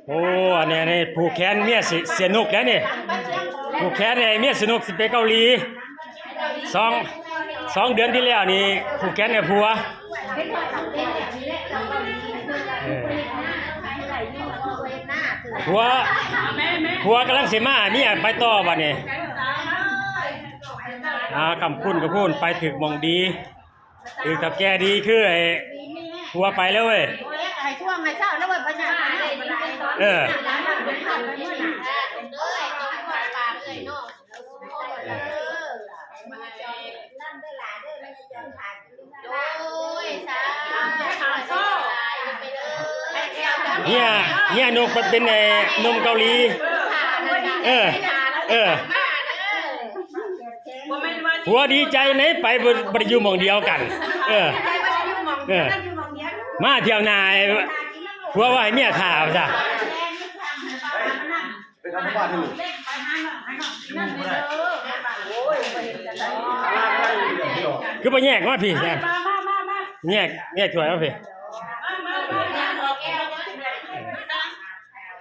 ໂອ້ ອັນນີ້ ອັນນີ້ຜູກແຂນເມຍເສຍ ເສຍນຸກແລ້ວນີ້ ຜູກແຂນໃຫ້ເມຍເສຍນຸກ ຊິໄປເກົາຫຼີ ສອງ ສອງເດືອນທີ່ແລ້ວນີ້ຜູກແຂນໃຫ້ຜົວ ເອີ ຜົວ ຜົວກຳລັງຊິມາ ເມຍໄປຕໍ່ບັດນີ້ ອ່າ ຄຳຄຸນກະຄູນ ໄປຖືກໝ່ອງດີ ຖືກເຖົ້າແກ່ດີ ຄືໃຫ້ຜົວໄປແລ້ວເວີຍ ໃຫ້ຊ່ວງໃຫ້ເຊົ້າແລ້ວເວີຍ ພະຍາ ເອີ ໂດຍ ສາທຸ ເຮຍ ເຮຍນົກໄປເປັນ ເອີ ໜຸ່ມເກົາຫຼີ ເອີ ເອີ ຜົວດີໃຈໃນ ໄປບໍ່ ບໍ່ໄດ້ຢູ່ໝ່ອງດຽວກັນ ເອີ ເອີ ມາທ່ຽວໜ້າ ຜົວວ່າໃຫ້ເມຍຖ້າວ່າຊະ ເປັນທຳບ້ານນີ້ ຄືບໍ່ແຍກມາພີ້ ແຍກ ແຍກຖ້ວຍມາພີ້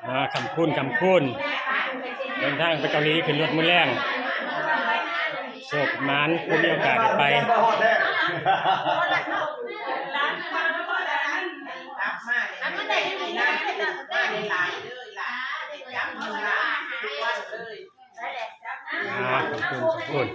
ອ່າ ຄຳຄູນ ຄຳຄູນ ເດີນທາງໄປເກົາຫຼີ ຂຶ້ນລົດມື້ແລງ ໂຊກໝານ ຜູ້ມີໂອກາດໄດ້ໄປ. ອ່າ ຂອບຄຸນ ຂອບຄຸນ.